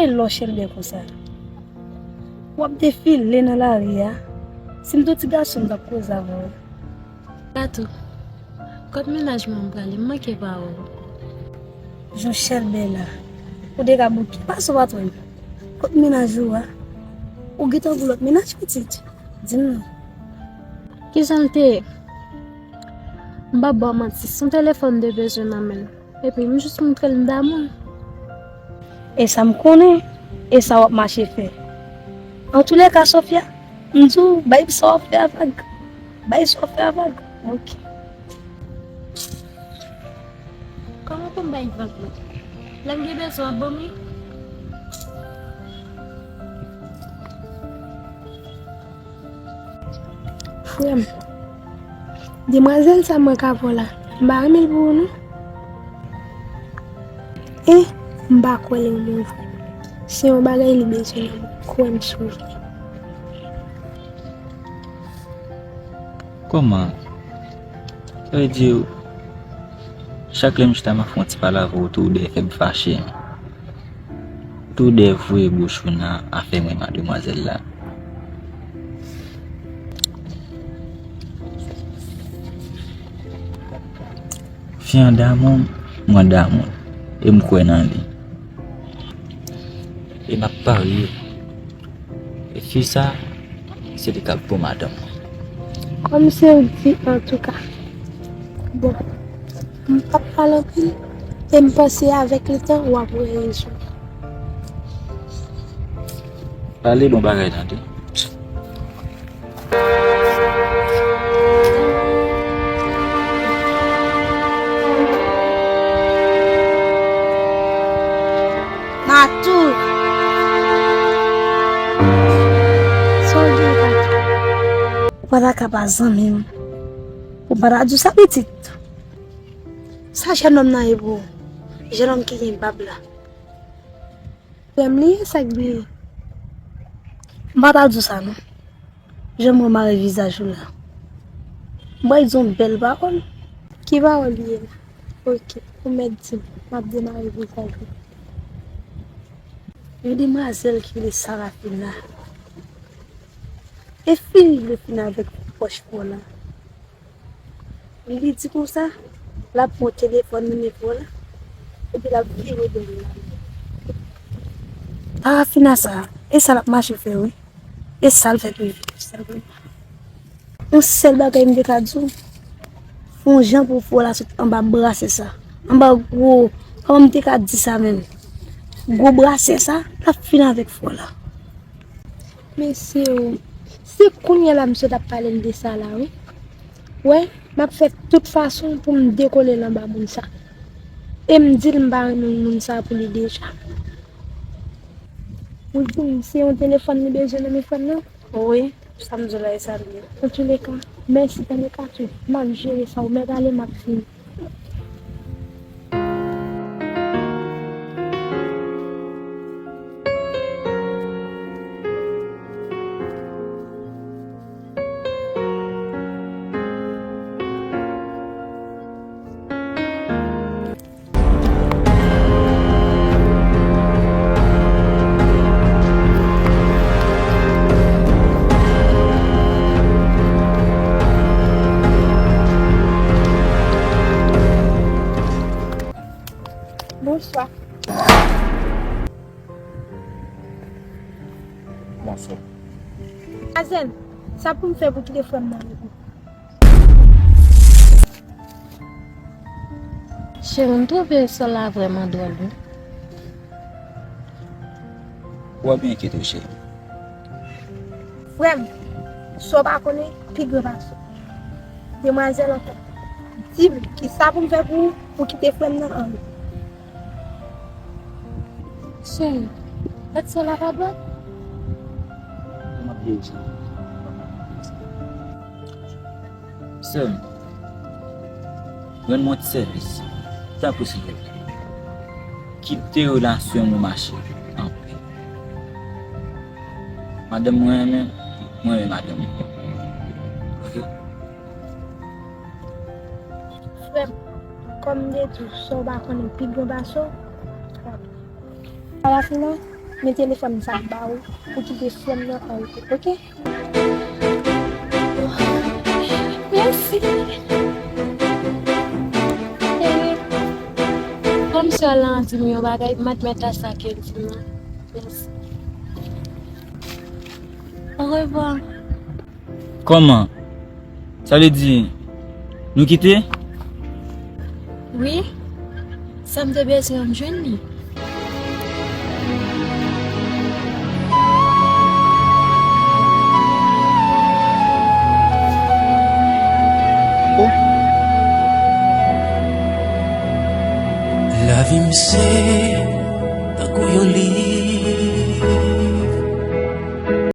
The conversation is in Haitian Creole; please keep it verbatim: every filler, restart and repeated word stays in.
E lè w chèlbè konsa, w ap defile nan lari a. Si m te yon ti gason, m t ap koze avè w. Kato, kot mennaj mwen m prale, m manke pawòl. Jan w chèlbè la, ou te ka bouke. Pase w pa twè. Kot mennaj ou a? Ou gentan gen lòt mennaj, pitit? Di m non. Kijan l te ye? M p ap ba w manti, se yon telefòn m te bezwen nan men l. Epi m jis montre l m damou l. E sa m konnen, e sa w ap mache fè. Antoulèka, Sofia, m di w, bay sa w ap fè a vag. Bay sa w ap fè a vag. Ok. Kòman pou m bay vag la? Lè m gen bezwen w ap ban m li? Frè m, demwazèl sa mwen ka vò la, m pa renmen l pou ou non. E m pa kwè l renmen w vre. Se yon bagay li bezwen nan mwen, kwè m sou li. Kòman? Sa vle di, chak lè m chita m ap fè yon ti pale avè w, tou de fè m fache. Tou de voye bouch ou nan afè mwen, mademwazèl la. Fi an damou m, mwen damou l, e m kwè nan li. E m ap parye. E fi sa, se li k ap bon madanm mwen. Kòm se ou k di, antouka. Bon, m p ap pale anpil, e m panse avèk letan, w ap wè rezon. Pale bon bagay tande. Matou. Sa w gen, Matou? Ou pa ta ka pa zanmi m. Ou pa ta di w sa pitit. Sa jennonm nan ye pou ou? Jennonm ki gen bab la. Frè m li ye, sa k bliye. M pa ta di w sa non. Jan mwen mare vizaj ou la. M pral di yon bèl pawòl. Ki pawòl li ye la? Ok, ou mèt di m, m ap demare vizaj ou. Yon demwazèl ki rele Sarafina. E fini li vle fini avèk pwòch mwen la. Li di konsa, l ap pran telefòn nimewo w la, epi l ap vire dèyè l. Parafina sa, e sa l ap mache fè wi. E sa l fè pi vit. Yon sèl bagay m te ka di w, fè yon jan pou fò la sot anba brasè sa. Anba gwo, kòman m te ka di sa menm? Gwo brasè sa, l ap fini avèk fò la. Mesye o, se kounye a la misye t ap pale m de sa la wi. Wè, m ap fè tout fason pou m dekole l anba moun sa. E m di l m pa renmen moun sa pou li deja. Ou di m se yon telefòn li bezwen nan men frè m nan? Wi, sa m di w la e sa l ye. Antouleka, mèsi tande Kato, m ap jere sa, ou mèt ale, m ap vini. Bonswa. Bonswa. Azèl, sa pou m fè pou kite frè m nan repo? Cheri, m twouve sè w la vrèman dwòl wi. W ap byen kite w cheri. Frè m, sa w pa konnen, pi gran pase w. Demwazèl ankò. Di m, kisa pou m fè pou ou, pou kite frè m nan anvi? Cheri, gad sè w la pa dwòl. Kòman w ye, cheri? Sè m, rann mwen ti sèvis. Tanpri, silvouplè. Kite relasyon nou mache anpè. Madanm mwen renmen, mwen renmen madanm mwen. Ok? Frè m, kòm m te di w, sa w pa konnen pi gran pase w. Parafina, Men telefòn sa m ba ou, ou kite frè m nan an repo, oke? Mèsi. Kòm sè lan di m yon bagay, m ap mèt a sa ke l di m nan. Mèsi. Orevwa. Kòman? Sa vle di, nou kite? Wi. Sa m te bezwen, m jwenn li. Lavi m se tankou yon liv.